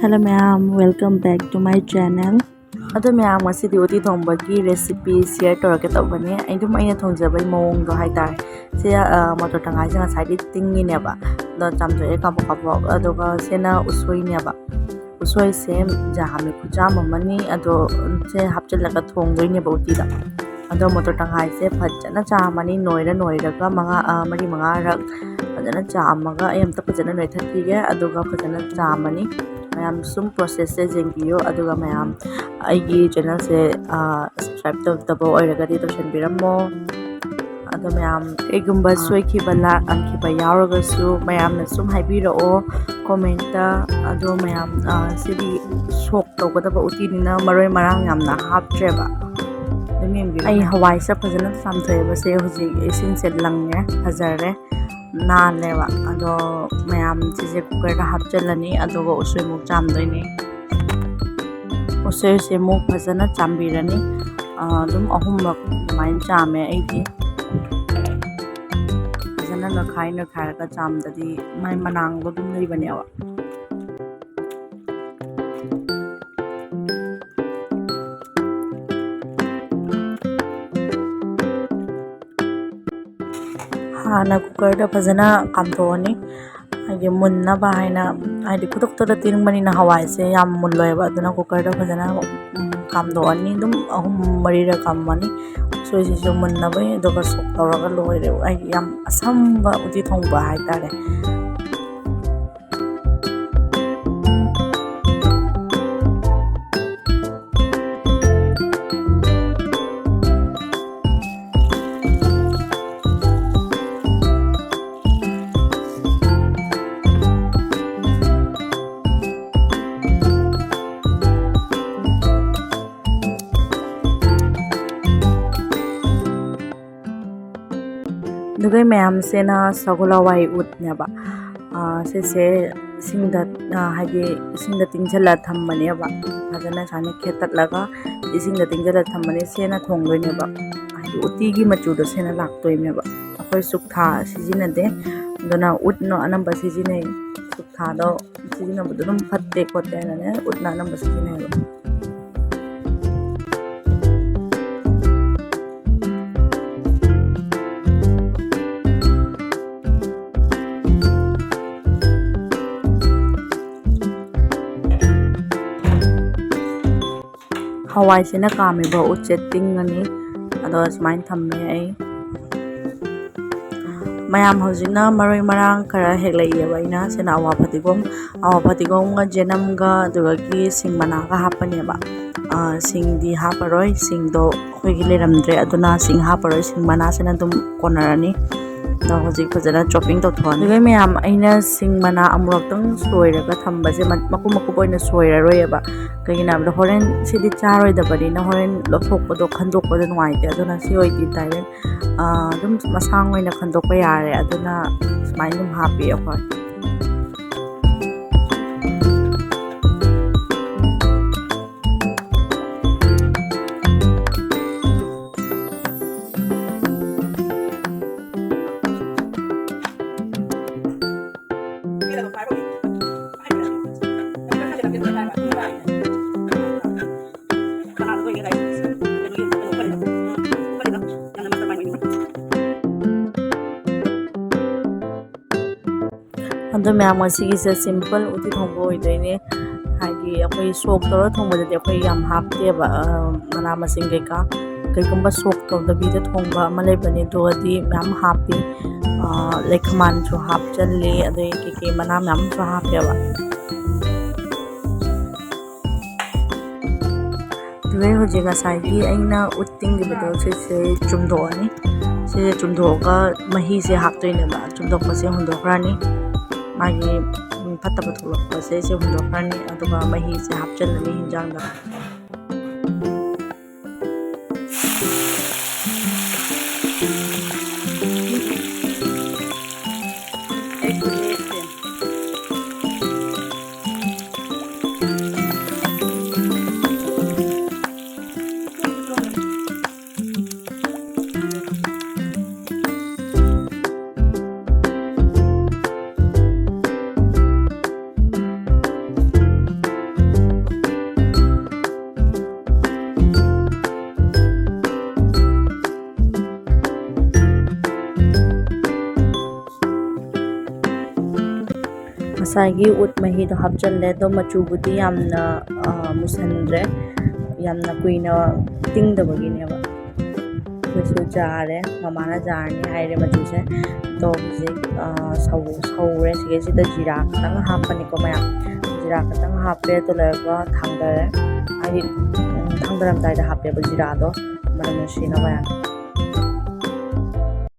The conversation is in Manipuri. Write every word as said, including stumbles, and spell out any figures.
Hello ꯃꯌꯥꯝ, welcome back to my channel. ꯑꯗꯣ ꯃꯌꯥꯝ, ꯉꯁꯤꯗꯤ ꯎꯇꯤ ꯊꯣꯡꯕꯒꯤ recipe share ꯇꯧꯔꯛꯀꯦ ꯇꯧꯕꯅꯦ꯫ ꯑꯩ ꯑꯗꯨꯝ ꯑꯩꯅ ꯊꯣꯡꯖꯕꯒꯤ ꯃꯑꯣꯡꯗꯣ ꯍꯥꯏꯇꯥꯔꯦ꯫ ꯁꯤ, ꯑ, ꯃꯣꯇꯣꯔ ꯇꯪꯈꯥꯏꯁꯦ ꯉꯁꯥꯏꯗꯤ ꯇꯤꯡꯉꯤꯅꯦꯕ꯫ ꯑꯗꯣ ꯆꯥꯝꯊꯣꯛꯑꯦ ꯀꯥꯕꯣꯛ ꯀꯥꯕꯣꯛ꯫ ꯑꯗꯨꯒ ꯁꯤꯅ ꯎꯁꯣꯏꯅꯦꯕ꯫ ꯎꯁꯣꯏꯁꯦ ꯌꯥꯝꯃꯤ ꯈꯨꯆꯥꯝ ꯑꯃꯅꯤ꯫ ꯑꯗꯣ ꯁꯦ ꯍꯥꯞꯆꯤꯜꯂꯒ ꯊꯣꯡꯗꯣꯏꯅꯦꯕ ꯎꯇꯤꯗ꯫ ꯑꯗꯣ ꯃꯣꯇꯣꯔ ꯇꯪꯈꯥꯏꯁꯦ ꯐꯖꯅ ꯆꯥꯝꯃꯅꯤ, ꯅꯣꯏꯔ ꯅꯣꯏꯔꯒ ꯃꯉꯥ, ꯑ, ꯃꯔꯤ ꯃꯉꯥꯔꯛ ꯐꯖꯅ ꯆꯥꯝꯃꯒ ꯑꯩ ꯑꯝꯇ ꯐꯖꯅ ꯅꯣꯏꯊꯠꯈꯤꯒꯦ꯫ ꯑꯗꯨꯒ ꯐꯖꯅ ꯆꯥꯝꯃꯅꯤ꯫ ꯃꯌꯥꯝ ꯁꯨꯝ processꯁꯦ ꯌꯦꯡꯕꯤꯌꯨ꯫ ꯑꯗꯨꯒ ꯃꯌꯥꯝ ꯑꯩꯒꯤ channelꯁꯦ, ꯑ, subscribe ꯇꯧꯗꯕ ꯑꯣꯏꯔꯒꯗꯤ ꯇꯧꯁꯟꯕꯤꯔꯝꯃꯣ꯫ ꯑꯗꯣ ꯃꯌꯥꯝ ꯀꯩꯒꯨꯝꯕ ꯁꯣꯏꯈꯤꯕ, ꯂꯥꯟꯈꯤꯕ ꯌꯥꯎꯔꯒꯁꯨ ꯃꯌꯥꯝꯅ ꯁꯨꯝ ꯍꯥꯏꯕꯤꯔꯛꯑꯣ commentꯇ꯫ ꯑꯗꯣ ꯃꯌꯥꯝ, ꯑ, ꯁꯤꯗꯤ ꯁꯣꯛ ꯇꯧꯒꯗꯕ ꯎꯇꯤꯅꯤꯅ ꯃꯔꯣꯏ ꯃꯔꯥꯡ ꯌꯥꯝꯅ ꯍꯥꯞꯇ꯭ꯔꯦꯕ꯫ ꯑꯗꯨꯝ ꯌꯦꯡꯕꯤꯔꯣ꯫ ꯑꯩ ꯍꯋꯥꯏꯁꯦ ꯐꯖꯅ ꯆꯥꯝꯊꯣꯛꯑꯦꯕ꯫ ꯁꯦ ꯍꯧꯖꯤꯛ ꯏꯁꯤꯡꯁꯦ ꯂꯪꯉꯦ, ꯐꯖꯔꯦ, ꯅꯥꯜꯂꯦꯕ꯫ ꯑꯗꯣ ꯃꯌꯥꯝ ꯁꯤꯁꯦ cookerꯗ ꯍꯥꯞꯆꯤꯜꯂꯅꯤ, ꯑꯗꯨꯒ ꯎꯁꯣꯏꯃꯨꯛ ꯆꯥꯝꯗꯣꯏꯅꯤ꯫ ꯎꯁꯣꯏꯁꯦ ꯑꯃꯨꯛ ꯐꯖꯅ ꯆꯥꯝꯕꯤꯔꯅꯤ꯫ ꯑ, ꯑꯗꯨꯝ ꯑꯍꯨꯝꯂꯛ ꯑꯗꯨꯃꯥꯏꯅ ꯆꯥꯝꯃꯦ ꯑꯩꯗꯤ꯫ ꯐꯖꯅ ꯅꯣꯏꯈꯥꯏ ꯅꯣꯏꯈꯥꯏꯔꯒ ꯆꯥꯝꯗꯗꯤ ꯃꯥꯏ ꯃꯅꯥꯡꯗꯣ ꯑꯗꯨꯝ ꯂꯩꯕꯅꯦꯕ꯫ ꯍꯥꯟꯅ cookerꯗ ꯐꯖꯅ ꯀꯥꯝꯊꯣꯛꯑꯅꯤ꯫ ꯍꯥꯏꯗꯤ ꯃꯨꯟꯅꯕ ꯍꯥꯏꯅ, ꯍꯥꯏꯗꯤ ꯈꯨꯗꯛꯇꯨꯗ ꯇꯤꯡꯕꯅꯤꯅ ꯍꯋꯥꯏꯁꯦ ꯌꯥꯝ ꯃꯨꯜꯂꯣꯏꯕ꯫ ꯑꯗꯨꯅ cookerꯗ ꯐꯖꯅ, ꯎꯝ, ꯀꯥꯝꯊꯣꯛꯑꯅꯤ꯫ ꯑꯗꯨꯝ ꯑꯍꯨꯝ ꯃꯔꯤꯔ ꯀꯥꯝꯃꯅꯤ꯫ ꯎꯁꯣꯏꯁꯤꯁꯨ ꯃꯨꯟꯅꯕꯩ, ꯑꯗꯨꯒ ꯁꯣꯛ ꯇꯧꯔꯒ ꯂꯣꯏꯔꯦ꯫ ꯑꯩ ꯌꯥꯝ ꯑꯁꯝꯕ ꯎꯇꯤ ꯊꯣꯡꯕ ꯍꯥꯏꯇꯥꯔꯦ꯫ ꯑꯗꯨꯒ ꯃꯌꯥꯝꯁꯤꯅ ꯁꯒꯣꯜ ꯍꯋꯥꯏ ꯎꯠꯅꯦꯕ꯫ ꯑꯥ, ꯁꯤꯁꯦ ꯏꯁꯤꯡꯗ, ꯑꯥ, ꯍꯥꯏꯗꯤ ꯏꯁꯤꯡꯗ ꯇꯤꯡꯁꯤꯜꯂ ꯊꯝꯕꯅꯦꯕ꯫ ꯐꯖꯅ ꯁꯨꯃꯥꯏꯅ ꯈꯦꯠꯇꯠꯂꯒ ꯏꯁꯤꯡꯗ ꯇꯤꯡꯁꯤꯜꯂ ꯊꯝꯕꯅꯦ꯫ ꯁꯤꯅ ꯊꯣꯡꯗꯣꯏꯅꯦꯕ꯫ ꯍꯥꯏꯗꯤ ꯎꯇꯤꯒꯤ ꯃꯆꯨꯗꯣ ꯁꯤꯅ ꯂꯥꯛꯇꯣꯏꯅꯦꯕ꯫ ꯑꯩꯈꯣꯏ ꯁꯨꯛꯊꯥ ꯁꯤꯖꯤꯟꯅꯗꯦ꯫ ꯑꯗꯨꯅ ꯎꯠꯅ ꯑꯅꯝꯕ ꯁꯤꯖꯤꯟꯅꯩ꯫ ꯁꯨꯛꯊꯥꯗꯣ ꯁꯤꯖꯤꯟꯅꯕꯗꯣ ꯑꯗꯨꯝ ꯐꯠꯇꯦ ꯈꯣꯠꯇꯦ ꯍꯥꯏꯅꯅꯦ ꯎꯠꯅ ꯑꯅꯝꯕ ꯁꯤꯖꯤꯟꯅꯩꯌꯦꯕ꯫ ꯍꯋꯥꯏꯁꯤꯅ ꯀꯥꯝꯃꯤꯕ ꯎꯠꯁꯦ ꯇꯤꯡꯉꯅꯤ꯫ ꯑꯗꯣ ꯁꯨꯃꯥꯏꯅ ꯊꯝꯃꯦ ꯑꯩ꯫ ꯃꯌꯥꯝ ꯍꯧꯖꯤꯛꯅ ꯃꯔꯣꯏ ꯃꯔꯥꯡ ꯈꯔ ꯍꯦꯛꯂꯛꯏꯑꯕ ꯑꯩꯅ꯫ ꯁꯤꯅ ꯑꯋꯥ ꯐꯗꯤꯒꯣꯝ, ꯑꯋꯥ ꯐꯗꯤꯒꯣꯝꯒ ꯖꯦꯅꯝꯒ ꯑꯗꯨꯗꯒꯤ ꯁꯤꯡ ꯃꯅꯥꯒ ꯍꯥꯞꯄꯅꯦꯕ꯫ ꯑ, ꯁꯤꯡꯗꯤ ꯍꯥꯞꯄꯔꯣꯏ, ꯁꯤꯡꯗꯣ ꯑꯩꯈꯣꯏꯒꯤ ꯂꯩꯔꯝꯗ꯭ꯔꯦ, ꯑꯗꯨꯅ ꯁꯤꯡ ꯍꯥꯞꯄꯔꯣꯏ, ꯁꯤꯡ ꯃꯅꯥꯁꯤꯅ ꯑꯗꯨꯝ ꯀꯣꯟꯅꯔꯅꯤ꯫ ꯑꯗꯣ ꯍꯧꯖꯤꯛ ꯐꯖꯅ chopping ꯇꯧꯊꯣꯛꯑꯅꯤ꯫ ꯑꯗꯨꯒ ꯃꯌꯥꯝ, ꯑꯩꯅ ꯁꯤꯡ ꯃꯅꯥ ꯑꯃꯨꯔꯛꯇꯪ ꯁꯣꯏꯔꯒ ꯊꯝꯕꯁꯦ ꯃ-, ꯃꯀꯨꯞ ꯃꯀꯨꯞ ꯑꯣꯏꯅ ꯁꯣꯏꯔꯔꯣꯏꯌꯦꯕ꯫ ꯀꯩꯒꯤꯅꯣ ꯍꯥꯏꯕꯗ ꯍꯣꯔꯦꯟ ꯁꯤꯗꯤ ꯆꯥꯔꯣꯏꯗꯕꯅꯤꯅ ꯍꯣꯔꯦꯟ ꯂꯧꯊꯣꯛꯄꯗꯣ, ꯈꯟꯗꯣꯛꯄꯗꯣ ꯅꯨꯡꯉꯥꯏꯇꯦ꯫ ꯑꯗꯨꯅ ꯁꯤ ꯑꯣꯏꯗꯤ direct, ꯑ, ꯑꯗꯨꯝ ꯃꯁꯥꯡ ꯑꯣꯏꯅ ꯈꯟꯗꯣꯛꯄ ꯌꯥꯔꯦ꯫ ꯑꯗꯨꯅ ꯁꯨꯃꯥꯏꯅ ꯑꯗꯨꯝ ꯍꯥꯞꯄꯤ ꯑꯩꯈꯣꯏ꯫ ꯑꯗꯣ ꯃꯌꯥꯝ, ꯉꯁꯤꯒꯤꯁꯦ simple ꯎꯇꯤ ꯊꯣꯡꯕ ꯑꯣꯏꯗꯣꯏꯅꯦ꯫ ꯍꯥꯏꯗꯤ ꯑꯩꯈꯣꯏ ꯁꯣꯛ ꯇꯧꯔ ꯊꯣꯡꯕꯗꯗꯤ ꯑꯩꯈꯣꯏ ꯌꯥꯝ ꯍꯥꯞꯇꯦꯕ, ꯑ, ꯃꯅꯥ ꯃꯁꯤꯡ ꯀꯩꯀꯥ꯫ ꯀꯩꯒꯨꯝꯕ ꯁꯣꯛ ꯇꯧꯗꯕꯤꯗ ꯊꯣꯡꯕ ꯑꯃ ꯂꯩꯕꯅꯦ, ꯑꯗꯨꯒꯗꯤ ꯃꯌꯥꯝ ꯍꯥꯞꯄꯤ꯫ ꯑ, ꯂꯩꯈꯃꯥꯟꯁꯨ ꯍꯥꯞꯆꯜꯂꯤ, ꯑꯗꯩ ꯀꯩꯀꯩ ꯃꯅꯥ ꯃꯌꯥꯝꯁꯨ ꯍꯥꯞꯄꯦꯕ꯫ ꯑꯗꯨꯗꯩ ꯍꯧꯖꯤꯛ ꯉꯁꯥꯏꯒꯤ ꯑꯩꯅ ꯎꯠ ꯇꯤꯡꯈꯤꯕꯗꯣ ꯁꯤꯁꯦ ꯆꯨꯝꯊꯣꯛꯑꯅꯤ꯫ ꯁꯤꯁꯦ ꯆꯨꯝꯊꯣꯛꯑꯒ ꯃꯍꯤꯁꯦ ꯍꯥꯞꯇꯣꯏꯅꯦꯕ꯫ ꯆꯨꯝꯊꯣꯛꯄꯁꯦ ꯍꯨꯟꯗꯣꯛꯈ꯭ꯔꯅꯤ꯫ ꯃꯥꯒꯤ, ꯎꯝ, ꯐꯠꯇꯕ ꯊꯣꯛꯂꯛꯄꯁꯦ ꯁꯤ ꯍꯨꯟꯗꯣꯛꯈ꯭ꯔꯅꯤ꯫ ꯑꯗꯨꯒ ꯃꯍꯤꯁꯦ ꯍꯥꯞꯆꯤꯜꯂꯅꯤ ꯍꯤꯟꯖꯥꯡꯗ꯫ ꯉꯁꯥꯏꯒꯤ ꯎꯠ ꯃꯍꯤꯗꯣ ꯍꯥꯞꯆꯜꯂꯦ꯫ ꯑꯗꯣ ꯃꯆꯨꯕꯨꯗꯤ ꯌꯥꯝꯅ, ꯑ, ꯃꯨꯁꯟꯗ꯭ꯔꯦ, ꯌꯥꯝꯅ ꯀꯨꯏꯅ ꯇꯤꯡꯗꯕꯒꯤꯅꯦꯕ꯫ ꯑꯩꯈꯣꯏꯁꯨ ꯖꯥꯔꯦ, ꯃꯃꯥꯅ ꯖꯥꯔꯅꯤ ꯍꯥꯏꯔꯦ ꯃꯆꯨꯁꯦ꯫ ꯑꯗꯣ ꯍꯧꯖꯤꯛ, ꯑ, ꯁꯧ-, ꯁꯧꯔꯦ꯫ ꯁꯤꯒꯩꯁꯤꯗ ꯖꯤꯔꯥ ꯈꯤꯇꯪ ꯍꯥꯞꯄꯅꯤꯀꯣ ꯃꯌꯥꯝ꯫ ꯖꯤꯔꯥ ꯈꯤꯇꯪ ꯍꯥꯞꯄꯦ꯫ ꯑꯗꯨ ꯂꯣꯏꯔꯒ ꯊꯥꯡꯗꯔꯦ, ꯍꯥꯏꯗꯤ, ꯎꯝ, ꯊꯥꯡꯗꯔꯝꯗꯥꯏꯗ ꯍꯥꯞꯄꯦꯕ ꯖꯤꯔꯥꯗꯣ, ꯃꯅꯝ ꯅꯨꯡꯁꯤꯅꯕ ꯌꯥꯝ꯫